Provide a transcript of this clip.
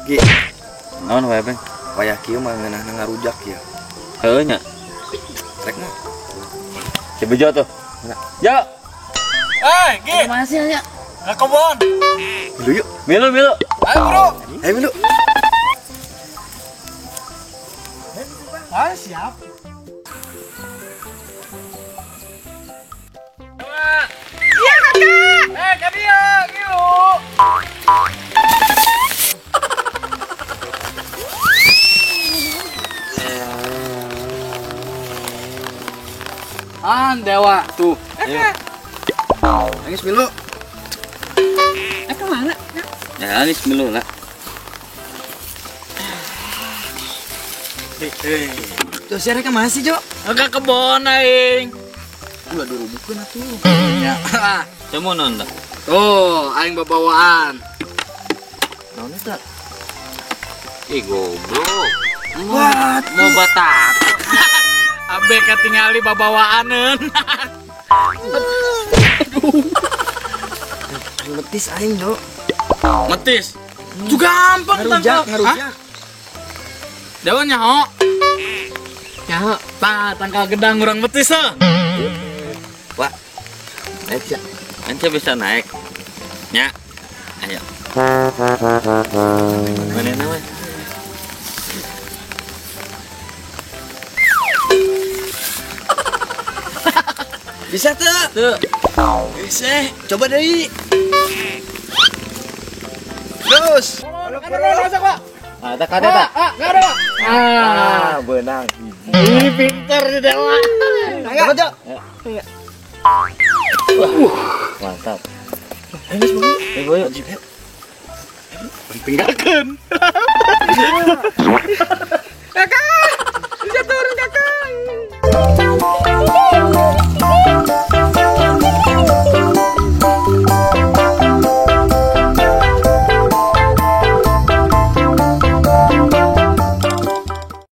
Gi. Naon wae, Bang? Wayah kieu mah ngeunahna ngarujak ya. Heueuh nya. Rek mah. Si Bejo tuh. Yo. Eh, Gi. Mana sih nya? Ke kebon. Milu yuk. Milu, milu. Ayo, Bro. Ayo milu. Ah, siap. Iya, Kakak. Eh, ka dieu, ngilu. An dewa tuh. Ayo. Nangis milu. Eh, kemana? Ya, nangis milu lah. Tuh si Reka masih, Jo? Ke kebon aing. Ulah dirubukeun atuh. Ya. Cemu naon tah? Tuh, aing babawaan. Naon eta? Ih, goblok. Wah, mau batak. Abe katingali babawaaneun. Aduh. Metis aing, Jo. Metis. Itu gampang tangkap. Ngarujak. Dewa nyaho. Nyaho. Tah, tangkal gedang urang betis heuh. Wah. Naik ya. Ence bisa naik. Nya. Ayo. Mana nama? Bisa tuh. Tuh. Bisa. Coba deui. Terus. Pak. Ah, tak ada tak? Ah, enggak ada, Pak. Ah, benang. Ih, pinter di dewa. Coba, Jo. Mantap. Ayo, Ayo, ayo. Tinggalkan. Kakak.